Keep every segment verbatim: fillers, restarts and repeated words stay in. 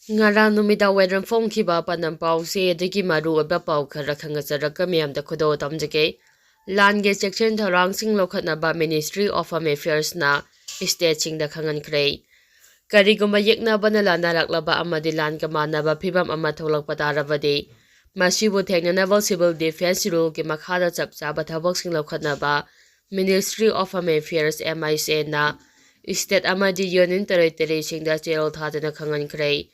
ꯉꯔꯥꯡ ꯅꯨꯃꯤꯗꯥꯡ ꯋꯥꯏꯔꯝ ꯐꯣꯡꯈꯤꯕ ꯄꯥꯟꯗꯝ ꯄꯥꯎꯁꯦ ꯑꯗꯨꯒꯤ ꯃꯔꯨꯑꯣꯏꯕ ꯄꯥꯎ ꯈꯔ ꯈꯪꯍꯟꯖꯔꯛꯀ ꯃꯌꯥꯝꯗ ꯈꯨꯗꯣꯜ ꯇꯝꯖꯒꯦ꯫ ꯂꯥꯟꯒꯤ ꯆꯦꯛꯁꯤꯟ ꯊꯧꯔꯥꯡꯁꯤꯡ ꯂꯧꯈꯠꯅꯕ Ministry of Home Affairsꯅ stateꯁꯤꯡꯗ ꯈꯪꯍꯟꯈ꯭ꯔꯦ꯫ ꯀꯔꯤꯒꯨꯝꯕ ꯌꯦꯛꯅꯕꯅ ꯂꯥꯟꯗꯥꯔꯛꯂꯕ ꯑꯃꯗꯤ ꯂꯥꯟꯒ ꯃꯥꯟꯅꯕ ꯐꯤꯚꯝ ꯑꯃ ꯊꯣꯛꯂꯛꯄ ꯇꯥꯔꯕꯗꯤ, ꯃꯁꯤꯕꯨ ꯊꯦꯡꯅꯅꯕ Civil Defence Ruleꯒꯤ ꯃꯈꯥꯗ ꯆꯞ ꯆꯥꯕ ꯊꯕꯛꯁꯤꯡ ꯂꯧꯈꯠꯅꯕ Ministry of Home Affairs, MHAꯅ state ꯑꯃꯗꯤ Union Territoryꯁꯤꯡꯗ ꯆꯦꯔꯣꯜ ꯊꯥꯗꯨꯅ ꯈꯪꯍꯟꯈ꯭ꯔꯦ꯫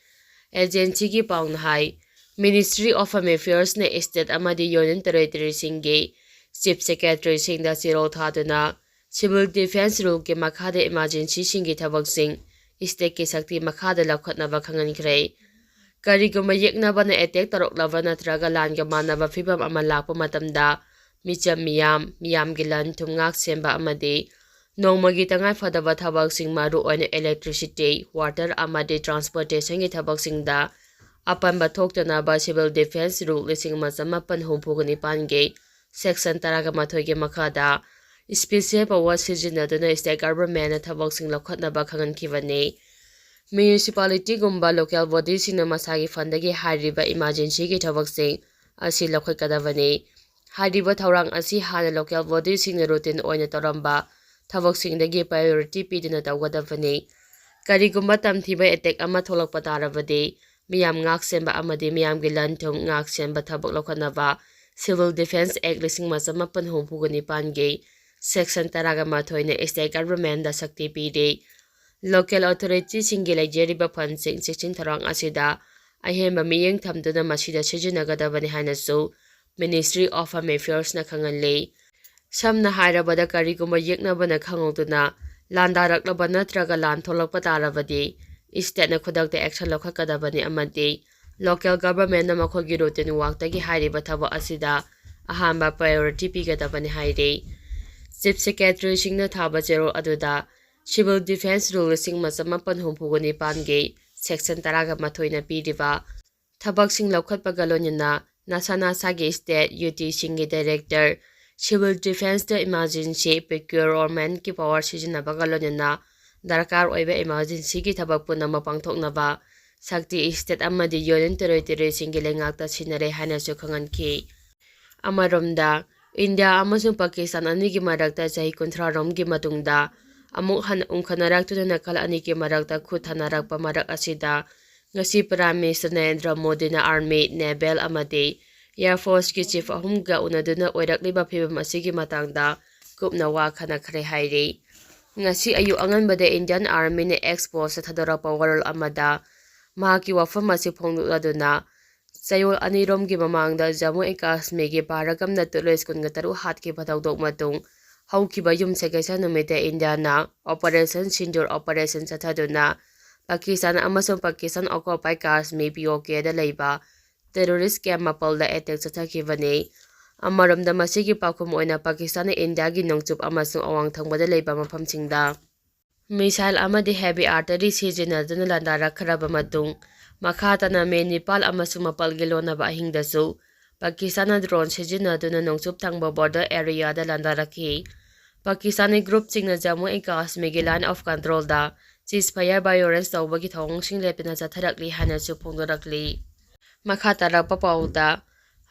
Agencyꯒꯤ ꯄꯥꯎꯅ ꯍꯥꯏ, Ministry of Home Affairsꯅ state ꯑꯃꯗꯤ Union Territoryꯁꯤꯡꯒꯤ Chief Secretaryꯁꯤꯡꯗ ꯆꯦꯔꯣꯜ ꯊꯥꯗꯨꯅ Civil Defence Ruleꯒꯤ ꯃꯈꯥꯗ emergencyꯁꯤꯡꯒꯤ ꯊꯕꯛꯁꯤꯡ stateꯀꯤ ꯁꯛꯇꯤ ꯃꯈꯥꯗ ꯂꯧꯈꯠꯅꯕ ꯈꯪꯍꯟꯈ꯭ꯔꯦ꯫ ꯀꯔꯤꯒꯨꯝꯕ ꯌꯦꯛꯅꯕꯅ attack ꯇꯧꯔꯛꯂꯕ ꯅꯠꯇ꯭ꯔꯒ ꯂꯥꯟꯒ ꯃꯥꯟꯅꯕ ꯐꯤꯚꯝ ꯑꯃ ꯂꯥꯛꯄ ꯃꯇꯝꯗ, ꯃꯤꯆꯝ ꯃꯤꯌꯥꯝ, ꯃꯤꯌꯥꯝꯒꯤ ꯂꯟ ꯊꯨꯝ ꯉꯥꯛ ꯁꯦꯟꯕ ꯑꯃꯗꯤ ꯅꯣꯡꯃꯒꯤ ꯇꯉꯥꯏ ꯐꯗꯕ ꯊꯕꯛꯁꯤꯡ, ꯃꯔꯨꯑꯣꯏꯅ electricity, water ꯑꯃꯗꯤ transportationꯒꯤ ꯊꯕꯛꯁꯤꯡꯗ ꯑꯄꯟꯕ ꯊꯣꯛꯇꯅꯕ Civil Defence Rule ꯂꯤꯁꯤꯡ ꯑꯃ ꯆꯃꯥꯄꯟ ꯍꯨꯝꯐꯨꯒ ꯅꯤꯄꯥꯟꯒꯤ section ꯇꯔꯥꯒ ꯃꯥꯊꯣꯏꯒꯤ ꯃꯈꯥꯗ special power ꯁꯤꯖꯤꯟꯅꯗꯨꯅ state governmentꯅ ꯊꯕꯛꯁꯤꯡ ꯂꯧꯈꯠꯅꯕ ꯈꯪꯍꯟꯈꯤꯕꯅꯤ꯫ Municipalityꯒꯨꯝꯕ local bodyꯁꯤꯡꯅ ꯃꯁꯥꯒꯤ fundꯗꯒꯤ ꯍꯥꯏꯔꯤꯕ emergencyꯒꯤ ꯊꯕꯛꯁꯤꯡ ꯑꯁꯤ ꯂꯧꯈꯠꯀꯗꯕꯅꯤ꯫ ꯍꯥꯏꯔꯤꯕ ꯊꯧꯔꯥꯡ ꯑꯁꯤ ꯍꯥꯟꯅ local bodyꯁꯤꯡꯅ routine ꯑꯣꯏꯅ ꯇꯧꯔꯝꯕ ꯊꯕꯛꯁꯤꯡꯗꯒꯤ priority ꯄꯤꯗꯨꯅ ꯇꯧꯒꯗꯕꯅꯤ꯫ ꯀꯔꯤꯒꯨꯝꯕ ꯇꯝꯊꯤꯕ attack ꯑꯃ ꯊꯣꯛꯂꯛꯄ ꯇꯥꯔꯕꯗꯤ, ꯃꯤꯌꯥꯝ ꯉꯥꯛ ꯁꯦꯟꯕ ꯑꯃꯗꯤ ꯃꯤꯌꯥꯝꯒꯤ ꯂꯟ ꯊꯨꯝ ꯉꯥꯛ ꯁꯦꯟꯕ ꯊꯕꯛ ꯂꯧꯈꯠꯅꯕ Civil Defence Act ꯂꯤꯁꯤꯡ ꯑꯃ ꯆꯃꯥꯄꯟ ꯍꯨꯝꯐꯨꯒ ꯅꯤꯄꯥꯟꯒꯤ section ꯇꯔꯥꯒ ꯃꯥꯊꯣꯏꯅ state governmentꯗ ꯁꯛꯇꯤ ꯄꯤꯔꯤ꯫ Local authorityꯁꯤꯡꯒꯤ ꯂꯩꯖꯔꯤꯕ fundꯁꯤꯡ ꯆꯦꯛꯁꯤꯟ ꯊꯧꯔꯥꯡ ꯑꯁꯤꯗ ꯑꯍꯦꯟꯕ ꯃꯤꯠꯌꯦꯡ ꯊꯝꯗꯨꯅ ꯃꯁꯤꯗ ꯁꯤꯖꯤꯟꯅꯒꯗꯕꯅꯤ ꯍꯥꯏꯅꯁꯨ Ministry of Home Affairsꯅ ꯈꯪꯍꯜꯂꯤ꯫ ꯁꯝꯅ ꯍꯥꯏꯔꯕꯗ, ꯀꯔꯤꯒꯨꯝꯕ ꯌꯦꯛꯅꯕꯅ ꯈꯪꯍꯧꯗꯅ ꯂꯥꯟꯗꯥꯔꯛꯂꯕ ꯅꯠꯇ꯭ꯔꯒ ꯂꯥꯟ ꯊꯣꯛꯂꯛꯄ ꯇꯥꯔꯕꯗꯤ, stateꯅ ꯈꯨꯗꯛꯇ action ꯂꯧꯈꯠꯀꯗꯕꯅꯤ ꯑꯃꯗꯤ local governmentꯅ ꯃꯈꯣꯏꯒꯤ routine workꯇꯒꯤ ꯍꯥꯏꯔꯤꯕ ꯊꯕꯛ ꯑꯁꯤꯗ ꯑꯍꯥꯟꯕ priority ꯄꯤꯒꯗꯕꯅꯤ ꯍꯥꯏꯔꯤ꯫ Chief Secretaryꯁꯤꯡꯅ ꯊꯥꯕ ꯆꯦꯔꯣꯜ ꯑꯗꯨꯗ Civil Defence Rule ꯂꯤꯁꯤꯡ ꯑꯃ ꯆꯃꯥꯄꯟ ꯍꯨꯝꯐꯨꯒ ꯅꯤꯄꯥꯟꯒꯤ section ꯇꯔꯥꯒ ꯃꯥꯊꯣꯏꯅ ꯄꯤꯔꯤꯕ ꯊꯕꯛꯁꯤꯡ ꯂꯧꯈꯠꯄꯒ ꯂꯣꯏꯅꯅ ꯅꯁꯥ ꯅꯁꯥꯒꯤ state UTꯁꯤꯡꯒꯤ director, civil defenceꯇ emergency procurement power ꯁꯤꯖꯤꯟꯅꯕꯒ ꯂꯣꯏꯅꯅ ꯗꯔꯀꯥꯔ ꯑꯣꯏꯕ emergencyꯒꯤ ꯊꯕꯛ ꯄꯨꯝꯅꯃꯛ ꯄꯥꯡꯊꯣꯛꯅꯕ ꯁꯛꯇꯤ state ꯑꯃꯗꯤ union territoryꯁꯤꯡꯒꯤ ꯂꯩꯉꯥꯛꯇ ꯁꯤꯟꯅꯔꯦ ꯍꯥꯏꯅꯁꯨ ꯈꯪꯍꯟꯈꯤ꯫ ꯑꯃꯔꯣꯝꯗ, ꯏꯟꯗꯤꯌꯥ ꯑꯃꯁꯨꯡ ꯄꯥꯀꯤꯁꯇꯥꯟ ꯑꯅꯤꯒꯤ ꯃꯔꯛꯇ ꯆꯍꯤ ꯀꯨꯟꯊ꯭ꯔꯥ ꯔꯣꯝꯒꯤ ꯃꯇꯨꯡꯗ ꯑꯃꯨꯛ ꯍꯟꯅ ꯎꯪꯈꯠꯅꯔꯛꯇꯨꯅ ꯅꯥꯀꯜ ꯑꯅꯤꯒꯤ ꯃꯔꯛꯇ ꯈꯨꯠ ꯊꯥꯅꯔꯛꯄ ꯃꯔꯛ ꯑꯁꯤꯗ, ꯉꯁꯤ Prime Minister ꯅꯔꯦꯟꯗ꯭ꯔ ꯃꯣꯗꯤꯅ army, naval ꯑꯃꯗꯤ air forceꯀꯤ chief ꯑꯍꯨꯝꯒ ꯎꯅꯗꯨꯅ ꯑꯣꯏꯔꯛꯂꯤꯕ ꯐꯤꯕꯝ ꯑꯁꯤꯒꯤ ꯃꯇꯥꯡꯗ ꯀꯨꯞꯅ ꯋꯥ ꯈꯟꯅꯈ꯭ꯔꯦ ꯍꯥꯏꯔꯤ꯫ ꯉꯁꯤ ꯑꯌꯨꯛ ꯑꯉꯟꯕꯗ Indian Armyꯅ X postꯇ ꯊꯥꯗꯣꯔꯛꯄ ꯋꯥꯔꯣꯜ ꯑꯃꯗ, ꯃꯍꯥꯛꯀꯤ ꯋꯥꯐꯝ ꯑꯁꯤ ꯐꯣꯡꯗꯣꯛꯂꯗꯨꯅ, ꯆꯌꯣꯜ ꯑꯅꯤꯔꯣꯝꯒꯤ ꯃꯃꯥꯡꯗ ꯖꯝꯃꯨ ꯑꯦꯟ ꯀꯥꯁꯃꯤꯔꯒꯤ ꯄꯍꯔꯒꯝꯗ tourist ꯀꯨꯟꯒ ꯇꯔꯨꯛ ꯍꯥꯠꯈꯤꯕ ꯊꯧꯗꯣꯛ ꯃꯇꯨꯡ, ꯍꯧꯈꯤꯕ ꯌꯨꯝꯁꯀꯩꯁ ꯅꯨꯃꯤꯠꯇ ꯏꯟꯗꯤꯌꯥꯅ Operation Sindoor operation ꯆꯠꯊꯗꯨꯅ ꯄꯥꯀꯤꯁꯇꯥꯟ ꯑꯃꯁꯨꯡ ꯄꯥꯀꯤꯁꯇꯥꯟ occupied Kashmir, POKꯗ ꯂꯩꯕ terrorist camp ꯃꯥꯄꯜꯗ attack ꯆꯠꯊꯈꯤꯕꯅꯤ꯫ ꯑꯃꯔꯣꯝꯗ, ꯃꯁꯤꯒꯤ ꯄꯥꯎꯈꯨꯝ ꯑꯣꯏꯅ ꯄꯥꯀꯤꯁꯇꯥꯟꯅ ꯏꯟꯗꯤꯌꯥꯒꯤ ꯅꯣꯡꯆꯨꯞ ꯑꯃꯁꯨꯡ ꯑꯋꯥꯡ ꯊꯪꯕꯗ ꯂꯩꯕ ꯃꯐꯝꯁꯤꯡꯗ missile ꯑꯃꯗꯤ heavy artillery ꯁꯤꯖꯤꯟꯅꯗꯨꯅ ꯂꯥꯟꯗꯥꯔꯛꯈ꯭ꯔꯕ ꯃꯇꯨꯡ, ꯃꯈꯥ ꯇꯥꯅ ꯃꯦ ꯅꯤꯄꯥꯜ ꯑꯃꯁꯨꯡ ꯃꯥꯄꯜꯒꯤ ꯂꯣꯟꯅꯕ ꯑꯍꯤꯡꯗꯁꯨ ꯄꯥꯀꯤꯁꯇꯥꯟꯅ drone ꯁꯤꯖꯤꯟꯅꯗꯨꯅ ꯅꯣꯡꯆꯨꯞ ꯊꯪꯕ border areaꯗ ꯂꯥꯟꯗꯥꯔꯛꯈꯤ꯫ ꯄꯥꯀꯤꯁꯇꯥꯅꯤ groupꯁꯤꯡꯅ ꯖꯝꯃꯨ ꯑꯦꯟ ꯀꯥꯁꯃꯤꯔꯒꯤ line of controlꯗ ceasefire violence ꯇꯧꯕꯒꯤ ꯊꯧꯑꯣꯡꯁꯤꯡ ꯂꯦꯞꯇꯅ ꯆꯠꯊꯔꯛꯂꯤ ꯍꯥꯏꯅꯁꯨ ꯐꯣꯡꯗꯣꯔꯛꯂꯤ꯫ ꯃꯈꯥ ꯇꯥꯔꯛꯄ ꯄꯥꯎꯗ,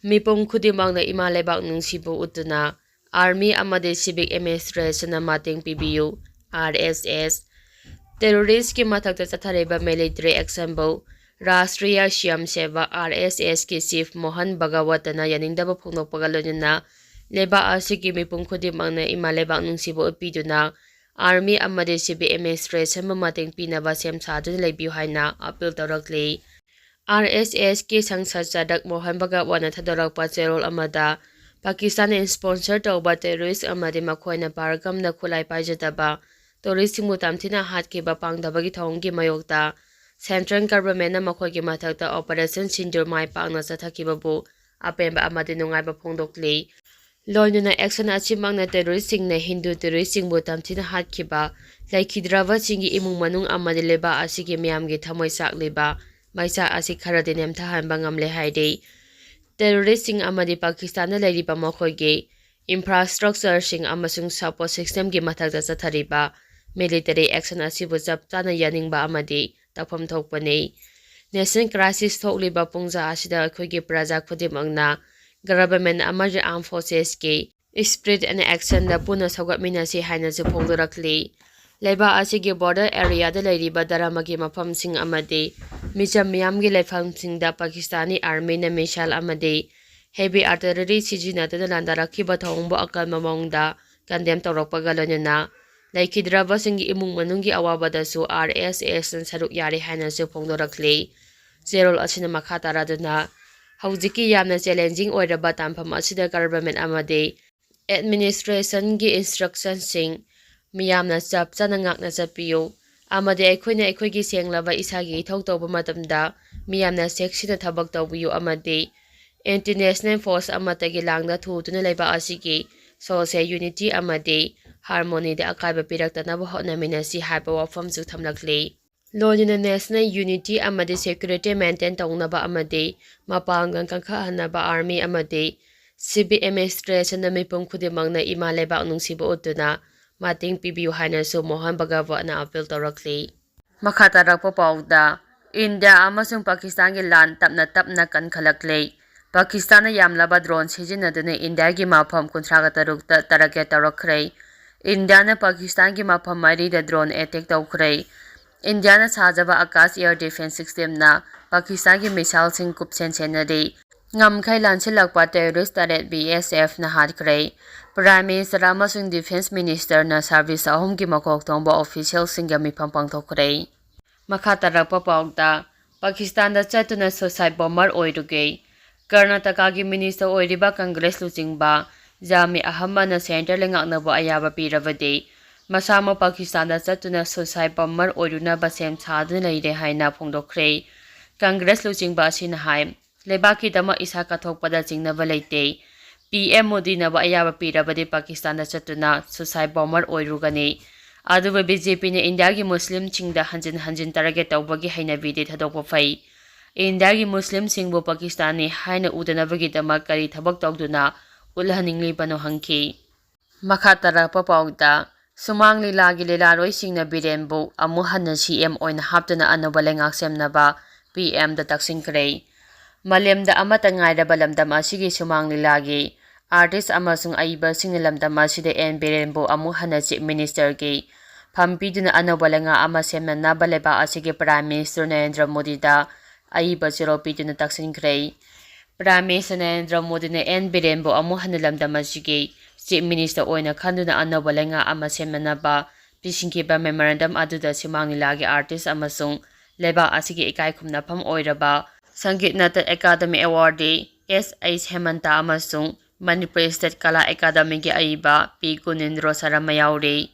ꯃꯤꯄꯨꯝ ꯈꯨꯗꯤꯡꯃꯛꯅ ꯏꯃꯥ ꯂꯩꯕꯥꯛ ꯅꯨꯡꯁꯤꯕ ꯎꯠꯇꯨꯅ army ꯑꯃꯗꯤ civic administrationꯅ ꯃꯇꯦꯡ ꯄꯤꯕꯤꯌꯨ, RSS꯫ Terroristꯀꯤ ꯃꯊꯛꯇ ꯆꯠꯊꯔꯤꯕ military actionꯕꯨ Rashtriya Swayamsevak, RSSꯀꯤ chief Mohan ꯚꯒꯋꯠꯇꯅ ꯌꯥꯅꯤꯡꯗꯕ ꯐꯣꯡꯗꯣꯛꯄꯒ ꯂꯣꯏꯅꯅ ꯂꯩꯕꯥꯛ ꯑꯁꯤꯒꯤ ꯃꯤꯄꯨꯝ ꯈꯨꯗꯤꯡꯃꯛꯅ ꯏꯃꯥ ꯂꯩꯕꯥꯛ ꯅꯨꯡꯁꯤꯕ ꯎꯠꯄꯤꯗꯨꯅ army ꯑꯃꯗꯤ civic administrationꯕꯨ ꯃꯇꯦꯡ ꯄꯤꯅꯕ ꯁꯦꯝ ꯁꯥꯗꯨꯅ ꯂꯩꯕꯤꯌꯨ ꯍꯥꯏꯅ appeal ꯇꯧꯔꯛꯂꯤ꯫ RSSꯀꯤ ꯁꯪꯁꯗ ꯆꯥꯔꯛ ꯃꯣꯍꯟ ꯚꯒꯋꯠꯅ ꯊꯥꯗꯣꯔꯛꯄ ꯆꯦꯔꯣꯜ ꯑꯃꯗ, ꯄꯥꯀꯤꯁꯇꯥꯟꯅ sponsor ꯇꯧꯕ terrorist ꯑꯃꯗꯤ ꯃꯈꯣꯏꯅ ꯄꯍꯔꯒꯝꯗ ꯈꯨꯠꯂꯥꯏ ꯄꯥꯏꯖꯗꯕ touristꯁꯤꯡꯕꯨ ꯇꯝꯊꯤꯅ ꯍꯥꯠꯈꯤꯕ ꯄꯥꯡꯗꯕꯒꯤ ꯊꯧꯑꯣꯡꯒꯤ ꯃꯥꯌꯣꯛꯇ central governmentꯅ ꯃꯈꯣꯏꯒꯤ ꯃꯊꯛꯇ Operation Sindoor ꯃꯥꯏ ꯄꯥꯛꯅ ꯆꯠꯊꯈꯤꯕꯕꯨ ꯑꯄꯦꯟꯕ ꯑꯃꯗꯤ ꯅꯨꯡꯉꯥꯏꯕ ꯐꯣꯡꯗꯣꯛꯂꯤ꯫ ꯂꯣꯏꯅꯅ action ꯑꯁꯤꯃꯛꯅ terroristꯁꯤꯡꯅ ꯍꯤꯟꯗꯨ touristꯁꯤꯡꯕꯨ ꯇꯝꯊꯤꯅ ꯍꯥꯠꯈꯤꯕ, ꯂꯩꯈꯤꯗ꯭ꯔꯕꯁꯤꯡꯒꯤ ꯏꯃꯨꯡ ꯃꯅꯨꯡ ꯑꯃꯗꯤ ꯂꯩꯕꯥꯛ ꯑꯁꯤꯒꯤ ꯃꯤꯌꯥꯝꯒꯤ ꯊꯃꯣꯏ ꯆꯥꯛꯂꯤꯕ ꯃꯩꯆꯥꯛ ꯑꯁꯤ ꯈꯔꯗꯤ ꯅꯦꯝꯊꯍꯟꯕ ꯉꯝꯂꯦ ꯍꯥꯏꯔꯤ꯫ Terroristꯁꯤꯡ ꯑꯃꯗꯤ ꯄꯥꯀꯤꯁꯇꯥꯟꯗ ꯂꯩꯔꯤꯕ ꯃꯈꯣꯏꯒꯤ infrastructureꯁꯤꯡ ꯑꯃꯁꯨꯡ support systemꯒꯤ ꯃꯊꯛꯇ ꯆꯠꯊꯔꯤꯕ military action ꯑꯁꯤꯕꯨ ꯆꯞ ꯆꯥꯅ ꯌꯥꯅꯤꯡꯕ ꯑꯃꯗꯤ ꯇꯧꯐꯝ ꯊꯣꯛꯄꯅꯤ꯫ National crisis ꯊꯣꯛꯂꯤꯕ ꯄꯨꯡꯖꯥ ꯑꯁꯤꯗ ꯑꯩꯈꯣꯏꯒꯤ ꯄ꯭ꯔꯖꯥ ꯈꯨꯗꯤꯡꯃꯛꯅ government ꯑꯃꯗꯤ armed forcesꯀꯤ spirit and actionꯗ ꯄꯨꯟꯅ ꯁꯧꯒꯠꯃꯤꯟꯅꯁꯤ ꯍꯥꯏꯅꯁꯨ ꯐꯣꯡꯗꯣꯔꯛꯂꯤ꯫ ꯂꯩꯕꯥꯛ ꯑꯁꯤꯒꯤ border areaꯗ ꯂꯩꯔꯤꯕ ꯙꯔꯃꯒꯤ ꯃꯐꯝꯁꯤꯡ ꯑꯃꯗꯤ ꯃꯤꯆꯝ ꯃꯤꯌꯥꯝꯒꯤ ꯂꯩꯐꯝꯁꯤꯡꯗ ꯄꯥꯀꯤꯁꯇꯥꯅꯤ armyꯅ missile ꯑꯃꯗꯤ heavy artillery ꯁꯤꯖꯤꯟꯅꯗꯨꯅ ꯂꯥꯟꯗꯥꯔꯛꯈꯤꯕ ꯊꯧꯑꯣꯡꯕꯨ ꯑꯀꯟꯕ ꯃꯑꯣꯡꯗ condemn ꯇꯧꯔꯛꯄꯒ ꯂꯣꯏꯅꯅ ꯂꯩꯈꯤꯗ꯭ꯔꯕꯁꯤꯡꯒꯤ ꯏꯃꯨꯡ ꯃꯅꯨꯡꯒꯤ ꯑꯋꯥꯕꯗꯁꯨ RSSꯅ ꯁꯔꯨꯛ ꯌꯥꯔꯤ ꯍꯥꯏꯅꯁꯨ ꯐꯣꯡꯗꯣꯔꯛꯂꯤ꯫ ꯆꯦꯔꯣꯜ ꯑꯁꯤꯅ ꯃꯈꯥ ꯇꯥꯔꯗꯨꯅ ꯍꯧꯖꯤꯛꯀꯤ ꯌꯥꯝꯅ challenging ꯑꯣꯏꯔꯕ ꯇꯥꯟꯐꯝ ꯑꯁꯤꯗ government ꯑꯃꯗꯤ administrationꯒꯤ instructionꯁꯤꯡ ꯃꯤꯌꯥꯝꯅ ꯆꯞ ꯆꯥꯅ ꯉꯥꯛꯅ ꯆꯠꯄꯤꯌꯨ ꯑꯃꯗꯤ ꯑꯩꯈꯣꯏꯅ ꯑꯩꯈꯣꯏꯒꯤ ꯁꯦꯡꯂꯕ ꯏꯁꯥꯒꯤ ꯏꯊꯧ ꯇꯧꯕ ꯃꯇꯝꯗ ꯃꯤꯌꯥꯝꯅ ꯆꯦꯛꯁꯤꯟꯅ ꯊꯕꯛ ꯇꯧꯕꯤꯌꯨ ꯑꯃꯗꯤ international force ꯑꯃꯠꯇꯒꯤ ꯂꯥꯡꯗ ꯊꯨꯗꯨꯅ ꯂꯩꯕꯥꯛ ꯑꯁꯤꯒꯤ social unity ꯑꯃꯗꯤ harmonyꯗ ꯑꯀꯥꯏꯕ ꯄꯤꯔꯛꯇꯅꯕ ꯍꯣꯠꯅꯃꯤꯟꯅꯁꯤ ꯍꯥꯏꯕ ꯋꯥꯐꯝꯁꯨ ꯊꯝꯂꯛꯂꯤ꯫ ꯂꯣꯏꯅꯅ national unity ꯑꯃꯗꯤ security maintain ꯇꯧꯅꯕ ꯑꯃꯗꯤ ꯃꯄꯥꯡꯒꯜ ꯀꯟꯈꯠꯍꯟꯅꯕ army ꯑꯃꯗꯤ civic administrationꯅ ꯃꯤꯄꯨꯝ ꯈꯨꯗꯤꯡꯃꯛꯅ ꯏꯃꯥ ꯂꯩꯕꯥꯛ ꯅꯨꯡꯁꯤꯕ ꯎꯠꯇꯨꯅ ꯃꯇꯦꯡ ꯄꯤꯕꯤꯌꯨ ꯍꯥꯏꯅꯁꯨ ꯃꯣꯍꯟ ꯚꯒꯋꯠꯅ appeal ꯇꯧꯔꯛꯂꯤ꯫ ꯃꯈꯥ ꯇꯥꯔꯛꯄ ꯄꯥꯎꯗ, ꯏꯟꯗꯤꯌꯥ ꯑꯃꯁꯨꯡ ꯄꯥꯀꯤꯁꯇꯥꯟꯒꯤ ꯂꯥꯟ ꯇꯞꯅ ꯇꯞꯅ ꯀꯟꯈꯠꯂꯛꯂꯤ꯫ ꯄꯥꯀꯤꯁꯇꯥꯟꯅ ꯌꯥꯝꯂꯕ drone ꯁꯤꯖꯤꯟꯅꯗꯨꯅ ꯏꯟꯗꯤꯌꯥꯒꯤ ꯃꯐꯝ ꯀꯨꯟꯊ꯭ꯔꯥꯒ ꯇꯔꯨꯛꯇ target ꯇꯧꯔꯛꯈ꯭ꯔꯦ꯫ ꯏꯟꯗꯤꯌꯥꯅ ꯄꯥꯀꯤꯁꯇꯥꯟꯒꯤ ꯃꯐꯝ ꯃꯔꯤꯗ drone attack ꯇꯧꯈ꯭ꯔꯦ꯫ ꯏꯟꯗꯤꯌꯥꯅ ꯁꯥꯖꯕ Akash air defense systemꯅ ꯄꯥꯀꯤꯁꯇꯥꯟꯒꯤ missileꯁꯤꯡ ꯀꯨꯞꯁꯦꯟ ꯁꯦꯟꯅꯔꯤ꯫ ꯉꯝꯈꯩ ꯂꯥꯟꯁꯤꯜꯂꯛꯄ terrorist ꯇꯔꯦꯠ BSFꯅ ꯍꯥꯠꯈ꯭ꯔꯦ꯫ Prime Minister ꯑꯃꯁꯨꯡ Defense Ministerꯅ service ꯑꯍꯨꯝꯒꯤ ꯃꯀꯣꯛ ꯊꯣꯡꯕ officialꯁꯤꯡꯒ ꯃꯤꯐꯝ ꯄꯥꯡꯊꯣꯛꯈ꯭ꯔꯦ꯫ ꯃꯈꯥ ꯇꯥꯔꯛꯄ ꯄꯥꯎꯗ, ꯄꯥꯀꯤꯁꯇꯥꯟꯗ ꯆꯠꯇꯨꯅ suicide bomber ꯑꯣꯏꯔꯨꯒꯦ꯫ ꯀꯔꯅꯥꯇꯀꯥꯒꯤ minister ꯑꯣꯏꯔꯤꯕ Congress ꯂꯨꯆꯤꯡꯕ ꯖꯥꯃꯤ ꯑꯍꯃꯗꯅ centre ꯂꯩꯉꯥꯛꯅꯕꯨ ꯑꯌꯥꯕ ꯄꯤꯔꯕꯗꯤ ꯃꯁꯥꯃꯛ ꯄꯥꯀꯤꯁꯇꯥꯟꯗ ꯆꯠꯇꯨꯅ suicide bomber ꯑꯣꯏꯔꯨꯅꯕ ꯁꯦꯝ ꯁꯥꯗꯨꯅ ꯂꯩꯔꯦ ꯍꯥꯏꯅ ꯐꯣꯡꯗꯣꯛꯈ꯭ꯔꯦ꯫ Congress ꯂꯨꯆꯤꯡꯕ ꯑꯁꯤꯅ ꯍꯥꯏ, ꯂꯩꯕꯥꯛꯀꯤꯗꯃꯛ ꯏꯁꯥ ꯀꯠꯊꯣꯛꯄꯗ ꯆꯤꯡꯅꯕ ꯂꯩꯇꯦ꯫ PM ꯃꯣꯗꯤꯅꯕꯨ ꯑꯌꯥꯕ ꯄꯤꯔꯕꯗꯤ ꯄꯥꯀꯤꯁꯇꯥꯟꯗ ꯆꯠꯇꯨꯅ suicide bomber ꯑꯣꯏꯔꯨꯒꯅꯤ꯫ ꯑꯗꯨꯕꯨ BJPꯅ ꯏꯟꯗꯤꯌꯥꯒꯤ ꯃꯨꯁꯂꯤꯝꯁꯤꯡꯗ ꯍꯟꯖꯤꯟ ꯍꯟꯖꯤꯟ target ꯇꯧꯕꯒꯤ ꯍꯩꯅꯕꯤꯗꯤ ꯊꯥꯗꯣꯛꯄ ꯐꯩ꯫ ꯏꯟꯗꯤꯌꯥꯒꯤ ꯃꯨꯁꯂꯤꯝꯁꯤꯡꯕꯨ ꯄꯥꯀꯤꯁꯇꯥꯅꯤ ꯍꯥꯏꯅ ꯎꯗꯅꯕꯒꯤꯗꯃꯛ ꯀꯔꯤ ꯊꯕꯛ ꯇꯧꯗꯨꯅ ꯎꯠꯍꯟꯅꯤꯡꯂꯤꯕꯅꯣ ꯍꯪꯈꯤ꯫ ꯃꯈꯥ ꯇꯥꯔꯛꯄ ꯄꯥꯎꯗ, ꯁꯨꯃꯥꯡ ꯂꯤꯂꯥꯒꯤ ꯂꯤꯂꯥꯔꯣꯏꯁꯤꯡꯅ ꯕꯤꯔꯦꯟꯕꯨ ꯑꯃꯨꯛ ꯍꯟꯅ CM ꯑꯣꯏꯅ ꯍꯥꯞꯇꯨꯅ ꯑꯅꯧꯕ ꯂꯩꯉꯥꯛ ꯁꯦꯝꯅꯕ ꯄꯤ ꯑꯦꯝꯗ ꯇꯛꯁꯤꯟꯈ꯭ꯔꯦ꯫ ꯃꯥꯂꯦꯝꯗ ꯑꯃꯠꯇ ꯉꯥꯏꯔꯕ ꯂꯝꯗꯝ ꯑꯁꯤꯒꯤ ꯁꯨꯃꯥꯡ ꯂꯤꯂꯥꯒꯤ ꯑꯥꯔꯇꯤꯁ ꯑꯃꯁꯨꯡ ꯑꯏꯕꯁꯤꯡꯅ ꯂꯝꯗꯝ ꯑꯁꯤꯗ ꯑꯦꯟ ꯕꯤꯔꯦꯟꯕꯨ ꯑꯃꯨꯛ ꯍꯟꯅ ꯆꯤꯐ ꯃꯤꯅꯤꯁꯇꯔꯒꯤ ꯐꯝ ꯄꯤꯗꯨꯅ ꯑꯅꯧꯕ ꯂꯩꯉꯥꯛ ꯑꯃ ꯁꯦꯝꯅꯅꯕ ꯂꯩꯕꯥꯛ ꯑꯁꯤꯒꯤ ꯄ꯭ꯔꯥꯏꯝ ꯃꯤꯅꯤꯁꯇꯔ ꯅꯔꯦꯟꯗ꯭ꯔ ꯃꯣꯗꯤꯗ ꯑꯏꯕ ꯆꯦꯔꯣꯜ ꯄꯤꯗꯨꯅ ꯇꯛꯁꯤꯟꯈ꯭ꯔꯦ꯫ ꯄ꯭ꯔꯥꯏꯝ ꯃꯤꯅꯤꯁꯇꯔ ꯅꯔꯦꯟꯗ꯭ꯔ ꯃꯣꯗꯤꯅ ꯑꯦꯟ ꯕꯤꯔꯦꯟꯕꯨ ꯑꯃꯨꯛ ꯍꯟꯅ ꯂꯝꯗꯝ ꯑꯁꯤꯒꯤ ꯆꯤꯐ ꯃꯤꯅꯤꯁꯇꯔ ꯑꯣꯏꯅ ꯈꯟꯗꯨꯅ ꯑꯅꯧꯕ ꯂꯩꯉꯥꯛ ꯑꯃ ꯁꯦꯝꯅꯅꯕ ꯄꯤꯁꯤꯟꯈꯤꯕ ꯃꯦꯃꯣꯔꯦꯟꯗꯝ ꯑꯗꯨꯗ ꯁꯨꯃꯥꯡ ꯂꯤꯂꯥꯒꯤ ꯑꯥꯔꯇꯤꯁ ꯑꯃꯁꯨꯡ ꯂꯩꯕꯥꯛ ꯑꯁꯤꯒꯤ ꯏꯀꯥꯏ ꯈꯨꯝꯅꯐꯝ ꯑꯣꯏꯔꯕ ꯁꯪꯒꯤꯠ ꯅꯥꯇꯛ ꯑꯦꯀꯥꯗꯃꯤ ꯑꯦꯋꯥꯔꯗꯤ ꯑꯦꯁ ꯑꯩꯆ ꯍꯦꯃꯟꯇ ꯑꯃꯁꯨꯡ ꯃꯅꯤꯄꯨꯔ ꯁ꯭ꯇꯦꯠ ꯀꯂꯥ ꯑꯦꯀꯥꯗꯃꯤꯒꯤ ꯑꯏꯕ ꯄꯤ ꯒꯨꯅꯦꯟꯗ꯭ꯔꯣ ꯁꯔꯃ ꯌꯥꯎꯔꯤ꯫